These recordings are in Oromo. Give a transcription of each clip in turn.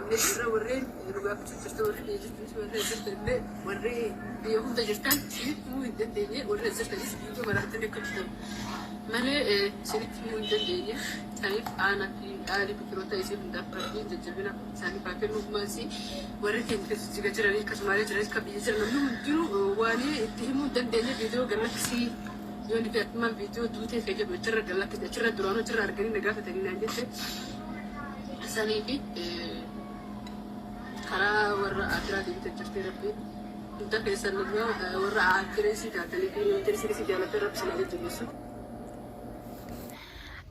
qabnee jirra. Warreen nu gaafachuu jirtan, warri biyya jirtanis, warri as jirtan illee, warri biyya hunda jirtan isinitti himuu hin dandeenye. Warri as jirtanis viidiyoo maraatanii akka jirtan malee isinitti himuu hin dandeenye. Saniif aanaa fi aalii fi firoota isii hundaaf Rabbiin jajjabina isaaniif haa kennu. Maasii warri keenya kan Jijjiga jiranii, kan Sumaalee jiranis, kan biyya jiran namni hundinuu waan itti himuu hin dandeenye viidiyoo galaksii yoo ni filattumaan viidiyoo duutee kee jedhu achirra galaksii achirra duraanuu achirra arganii na gaafatanii naan jette. Sanii fi karaa warra akiraa deemtee jirti. Rabbi hunda keessan warra akireesii taatanii fi namoota isii jaalatan Rabbi isin haa jajjabeessu.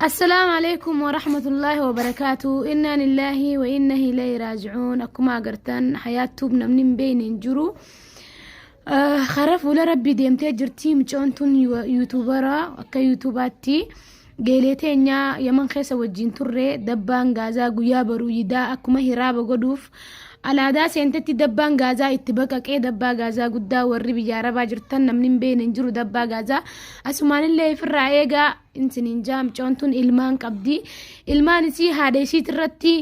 Assalaamu alaikum warahmatullaahi wabarakaatu. Innaa lillaahi wa inna ilayhi raaji'uun. Akkuma agartan hayaattuub namni hin beekne hin jiru. Karaa fuula rabbii deemtee jirti mucoon tun, yuutuubara akka yuutuubaatti geelee teenyaa Yaman keessa wajjin turre. Dabbaan gaazaa guyyaa baruu yidaa akkuma hiraaba godhuuf alaadaa seentetti dabbaan gaazaa itti baqaqee. Dabbaa gaazaa guddaa warri biyya arabaa jirtan namni hin beekne hin jiru. Dabbaa gaazaa asumaanillee ifirraa eegaa insiniin jaa. Mucoon tun ilmaan qabdi. Ilmaan isii haadha isiitirratti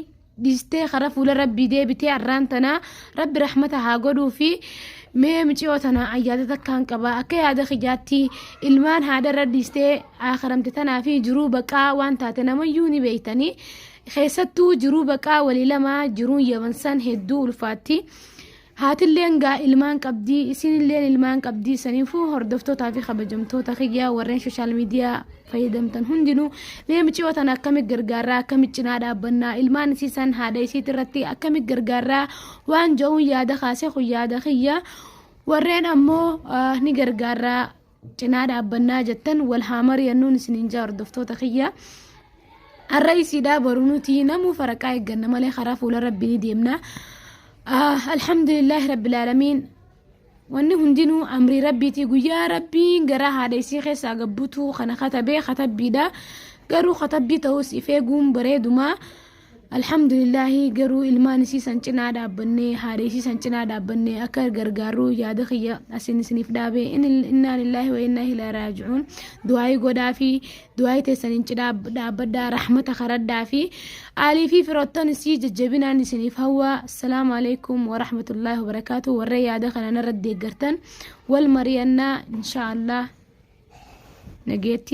dhiistee karaa fuula rabbii deebitee. Arraan tanaa rabbi rahmata haa godhuu fi mee miciyoo tana ayyaada takkaan qaba. Akka yaada kiyyaatti ilmaan haadha irra dhiistee akaramte tanaa fi jiruu baqaa waan taate namayyuu ni beeytanii. Keessattuu jiruu baqaa walii lamaa jiruun yamansan hedduu ulfaatti. Haatilleen gaa ilmaan qabdii, isinilleen ilmaan qabdii. Saniifuu hordoftootaa fi kabajamtoota kiyyaa, warreen social media fayyadamtan hundinuu, mee miciyoo tana akkamitti gargaarraa, akkamitti cinaa dhaabbannaa, ilmaan isii san haadha isiit irratti akkamitti gargaarraa waan ja'uun yaada kaasee. Kun yaada kiyya. Warreen ammoo ni gargaarraa, cinaa dhaabbannaa jettan wal haa mari'annuun isiniin jaa hordoftoota kiyya. Har'a isiidhaa, boru nuti namuu faraqaa eegganna malee karaa fuula rabbii ni deemna. Alhamdulillaahi rabbil aalamiin. Wanni hundinuu amrii rabbiiti. Guyyaa rabbiin garaa haadha isii keessaa gabbutuu kana katabee katabbiidha. Garuu katabbii ta'us if eeguun bareedumaa. Alhamdulillaahi, garuu ilmaan isii san cinaa dhaabbannee, haadha isii san cinaa dhaabbannee akka gargaarru yaada kiyya asin isiniif dhaabe. Innaa lillaahi wa innaa ilaihi raaji'uun. Du'aayii godhaa fi du'aayii teessaniin cinaa dhaabbadhaa, rahmata karadhaa fi aalii fi firoottan isii jajjabinaan isiniif hawwa. Assalaamu alaikum wa rahmatullaahi wa barakaatu. Warra yaada kana narra deeggartan wal mari'annaa, insha Allah, nageetti.